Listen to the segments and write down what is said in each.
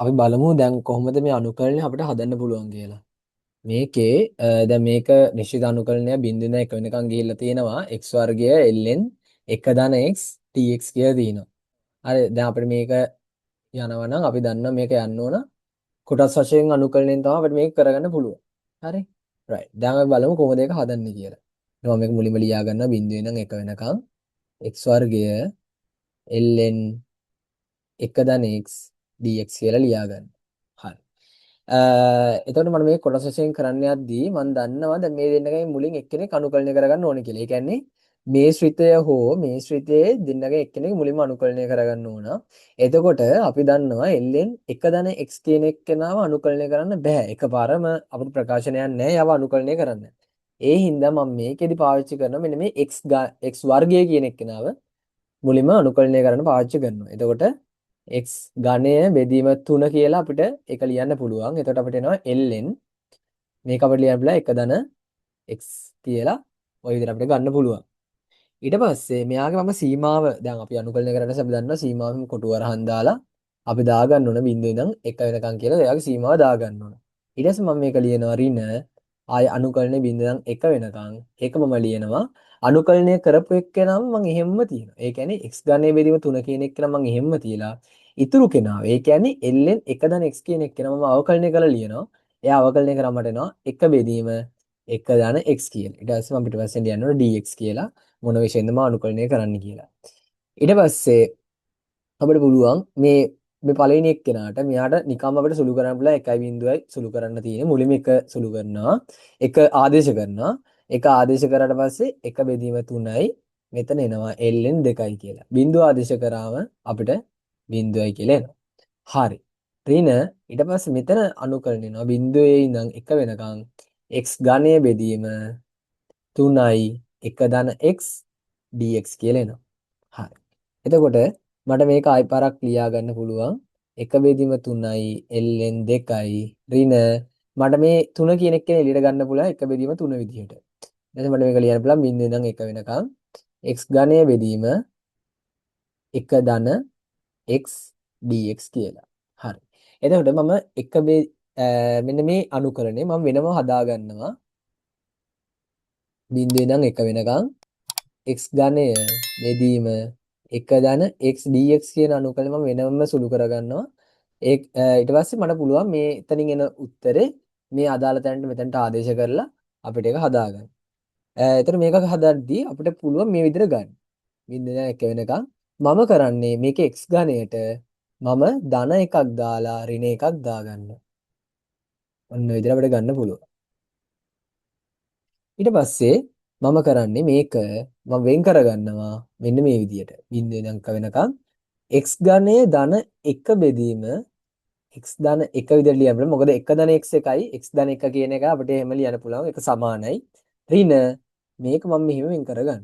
අපි බලමු දැන් කොහොමද මේ අනුකලනය අපිට හදන්න පුළුවන් කියලා. මේකේ දැන් මේක නිශ්චිත අනුකලනය බිංදුව ඉඳන් 1 වෙනකන් ගිහිල්ලා තියෙනවා x වර්ගය ln 1 ධන x dx කියලා තියෙනවා. හරි, දැන් අපිට මේක යනවා නම් අපි දන්නවා මේක යන්න ඕන කොටස් වශයෙන් අනුකලනයෙන් තමයි අපිට මේක කරගන්න පුළුවන්. හරි? රයිට්. දැන් අපි බලමු කොහොමද ඒක හදන්නේ කියලා. මම මේක මුලින්ම ලියා ගන්නවා බිංදුව ඉඳන් 1 වෙනකන් x වර්ගය ln 1 ධන x dx කියලා ලියා ගන්න. හරි. එතකොට මම මේ කොටස් වශයෙන් කරන්න යද්දී මම දන්නවා දැන් මේ දෙන්නගෙන් මුලින් එක්කෙනෙක් අනුකලනය කරගන්න ඕනේ කියලා. ඒ කියන්නේ මේ ශ්‍රිතය හෝ මේ ශ්‍රිතයේ දෙන්නගෙන් එක්කෙනෙක් මුලින්ම අනුකලනය කරගන්න ඕන. එතකොට අපි දන්නවා ln 1 ධන x කියන එක්කෙනාව අනුකලනය කරන්න බෑ. එකපාරම අපිට ප්‍රකාශනයක් නෑ යව අනුකලනය කරන්න. ඒ හින්දා මම මේකෙදි පාවිච්චි කරන මෙන්න මේ x x වර්ගය කියන එක්කෙනාව මුලින්ම අනුකලනය කරන්න පාවිච්චි කරනවා. එතකොට x ඝනය බෙදීම 3 කියලා අපිට ඒක ලියන්න පුළුවන්. එතකොට අපිට එනවා ln මේක අපිට ලියන්න පුළුවන් 1 ධන x කියලා ඔය විදිහට අපිට ගන්න පුළුවන්. ඊට පස්සේ මෙයාගේ මම සීමාව දැන් අපි අනුකලනය කරන්න අපි දන්නවා සීමාවෙම කොටු වරහන් දාලා අපි දාගන්න ඕන බිංදුව ඉඳන් 1 වෙනකන් කියලා එයාගේ සීමාව දාගන්න ඕන. ඊට පස්සේ මම මේක ලියනවා ඍණ ආය අනුකලනය බිංදුව ඉඳන් 1 වෙනකන් ඒක මම ලියනවා අනුකලනය කරපු එක්කෙනාම මං එහෙම්ම තියෙනවා. ඒ කියන්නේ x ඝනය බෙදීම 3 කියන එක්කෙනා මං එහෙම්ම තියලා ඉතුරු කෙනාව ඒ කියන්නේ ln 1 ධන x කියන එක්කෙනා මම අවකලනය කරලා ලියනවා. එයා අවකලනය කරාම මට එනවා 1 බෙදීම 1 ධන x කියලා. ඊට පස්සේ මම පිටිපස්සෙන් ලියන්න ඕන dx කියලා මොන විෂයෙන්ද මම අනුකලනය කරන්න කියලා. ඊට පස්සේ අපිට පුළුවන් මේ මේ පළවෙනි එක්කෙනාට මෙයාට නිකම්ම අපිට සුළු කරන්න පුළුවන් 1.0යි සුළු කරන්න තියෙන්නේ. මුලින්ම 1 සුළු කරනවා. 1 ආදේශ කරනවා. 1 ආදේශ කරාට පස්සේ 1 බෙදීම 3යි මෙතන එනවා ln 2යි කියලා. බිංදුව ආදේශ කරාම අපිට බිංදුවයි කියලා එනවා. හරි. ඍණ ඊට පස්සේ මෙතන අනුකලන එනවා බිංදුවේ ඉඳන් 1 වෙනකන් x ඝනය බෙදීම 3යි 1 ධන x dx කියලා එනවා. හරි. එතකොට මට මේක ආයි පාරක් ලියා ගන්න පුළුවන් 1 බෙදීම 3යි ln 2යි ඍණ මට මේ 3 කියන එක එළියට ගන්න පුළුවන් 1 බෙදීම 3 විදිහට. ඊට මට මේක ලියන්න පුළුවන් බිංදුව ඉඳන් 1 වෙනකන් x ඝනය බෙදීම 1 ධන x dx කියලා. හරි. එතකොට මම එක මෙන්න මේ අනුකලනය මම වෙනම හදා ගන්නවා. බිංදුව ඉඳන් 1 වෙනකන් x ඝනය බෙදීම 1 ධන x dx කියන අනුකලනය මම වෙනමම සුළු කරගන්නවා. ඒ ඊට පස්සේ මට පුළුවන් මේ එතනින් එන උත්තරේ මේ අදාළ තැනට මෙතනට ආදේශ කරලා අපිට ඒක හදාගන්න. එතකොට මේක හදද්දී අපිට පුළුවන් මේ විදිහට ගන්න. බිංදුව ඉඳන් 1 වෙනකන් මම කරන්නේ මේකේ x ඝනයට මම ධන එකක් දාලා ඍණ එකක් දාගන්න. ඔන්න ඔය විදිහට අපිට ගන්න පුළුවන්. ඊට පස්සේ මම කරන්නේ මේක මම වෙන් කරගන්නවා මෙන්න මේ විදිහට. බිංදුව ඉඳන් 1 වෙනකන් x ඝනය ධන 1 බෙදීම x ධන 1 විදිහට ලියන්න පුළුවන්. මොකද 1 ධන x එකයි x ධන 1 කියන එක අපිට එහෙම ලියන්න පුළුවන්. ඒක සමානයි. ඍණ මේක මම මෙහෙම වෙන් කරගන්න.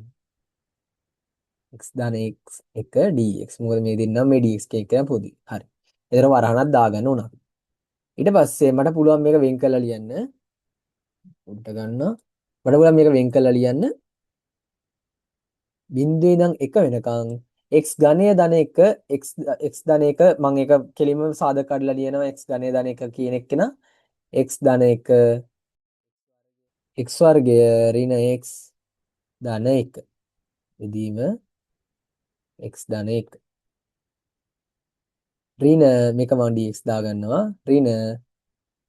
x ධන x 1 dx. මොකද මේ දෙන්නම් මේ dx එක කියන පොදි. හරි. එතන වරහණක් දාගන්න ඕන අපි. ඊට පස්සේ මට පුළුවන් මේක වෙන් කරලා ලියන්න. උඩට ගන්න. මට පුළුවන් මේක වෙන් කරලා ලියන්න. බිංදුවේ ඉඳන් 1 වෙනකන් x ඝනය ධන 1 x x ධන 1 මම ඒක කෙලින්ම සාධක කඩලා ලියනවා x ඝනය ධන 1 කියන එක්කෙනා x ධන 1 x වර්ගය ඍණ x ධන 1 බෙදීම x ධන 1 ඍණ මේක මම dx දාගන්නවා ඍණ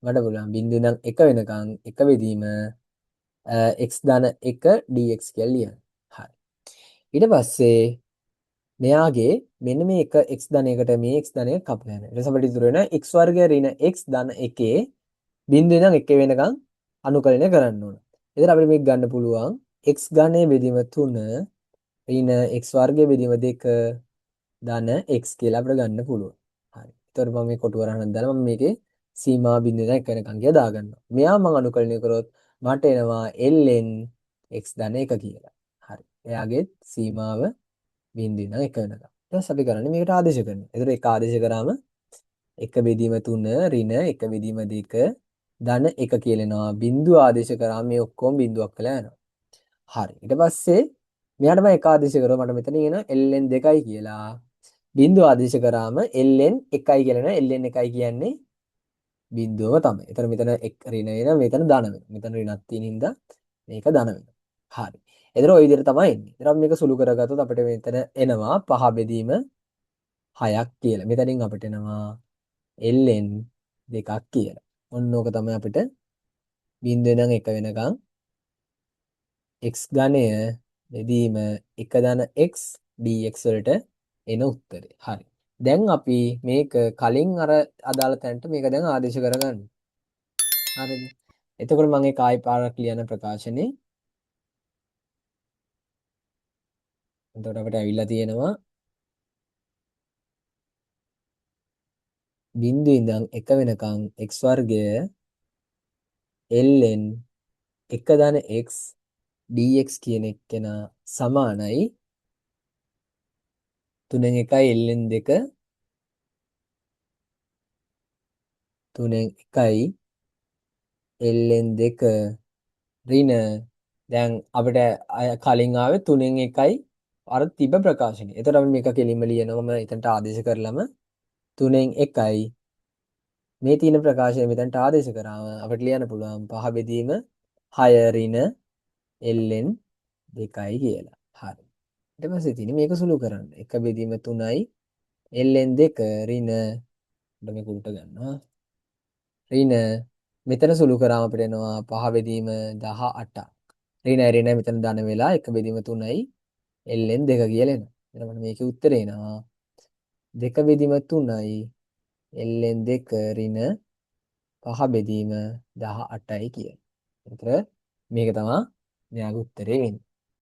මට පුළුවන් බිංදුව ඉඳන් 1 වෙනකන් 1 බෙදීම x ධන 1 dx කියලා ලියන්න. හරි. ඊට පස්සේ මෙයාගේ මෙන්න මේ එක x ධන එකට මේ x ධන එක කපලා යනවා. ඊට පස්සේ අපිට ඉතුරු වෙනවා x වර්ගය ඍණ x ධන 1 බිංදුව ඉඳන් 1 වෙනකන් අනුකලනය කරන්න ඕන. එතන අපිට මේක ගන්න පුළුවන් x ඝනය බෙදීම 3 ඍණ x වර්ගය බෙදීම 2 ධන x කියලා අපිට ගන්න පුළුවන්. හරි. එතකොට මම මේ කොටු වරහණක් දාලා මම මේකේ සීමා බිංදුව ඉඳන් 1 වෙනකන් කියලා දාගන්නවා. මෙයා මම අනුකලනය කරොත් මට එනවා ln x ධන 1 කියලා. හරි. එයාගේ සීමාව බිංදුව ඉඳන් 1 වෙනකන්. ඊට පස්සේ අපි කරන්නේ මේකට ආදේශ කරනවා. එතකොට එක ආදේශ කරාම 1 බෙදීම 3 ඍණ 1 බෙදීම 2 ධන 1 කියලා එනවා. බිංදුව ආදේශ කරාම මේ ඔක්කොම බිංදුවක් වෙලා යනවා. හරි. ඊට පස්සේ මෙයාට මම එක ආදේශ කරොත් මට මෙතන එනවා ln 2යි කියලා. බිංදුව ආදේශ කරාම ln 1යි කියලා එනවා. ln 1යි කියන්නේ බිංදුවම තමයි. එතන මෙතන 1 ඍණ එන මෙතන ධන වෙනවා. මෙතන ඍණක් තියෙන හින්දා මේක ධන වෙනවා. හරි. එතන ඔය විදිහට තමයි එන්නේ. එතන අපි මේක සුළු කරගත්තොත් අපිට මෙතන එනවා 5 බෙදීම 6ක් කියලා. මෙතනින් අපිට එනවා ln 2ක් කියලා. ඔන්න ඕක තමයි අපිට බිංදුව ඉඳන් 1 වෙනකන් x ඝනය බෙදීම 1 ධන x dx වලට එන උත්තරේ. හරි. දැන් අපි මේක කලින් අර අදාළ තැනට මේක දැන් ආදේශ කරගන්න. හරිද? එතකොට මම ඒක ආයි පාරක් ලියන ප්‍රකාශනේ. එතකොට අපිට ඇවිල්ලා තියෙනවා බිංදුව ඉඳන් 1 වෙනකන් x වර්ගය ln 1 ධන x dx කියන එක්කෙනා සමානයි 3න් 1යි ln 2 3න් 1යි ln 2 ඍණ දැන් අපිට කලින් ආවේ 3න් 1යි අර තිබ්බ ප්‍රකාශනය. එතකොට අපි මේක කෙලින්ම ලියනවා මම එතනට ආදේශ කරලම 3න් 1යි මේ තියෙන ප්‍රකාශනය මෙතනට ආදේශ කරාම අපිට ලියන්න පුළුවන් 5 බෙදීම 6 ඍණ ln 2යි කියලා. හරි. ඊට පස්සේ තියෙන්නේ මේක සුළු කරන්න. 1 බෙදීම 3යි ln 2 ඍණ මේක උල්ට ගන්නවා. ඍණ මෙතන සුළු කරාම අපිට එනවා 5 බෙදීම 18ක්. ඍණ ඍණ මෙතන ධන වෙලා 1 බෙදීම 3යි ln 2 කියලා එනවා. එතන මට මේකේ උත්තරේ එනවා 2 බෙදීම 3යි ln 2 ඍණ 5 බෙදීම 18යි කියලා. එතකොට මේක තමයි මෙයාගේ උත්තරේ වෙන්නේ.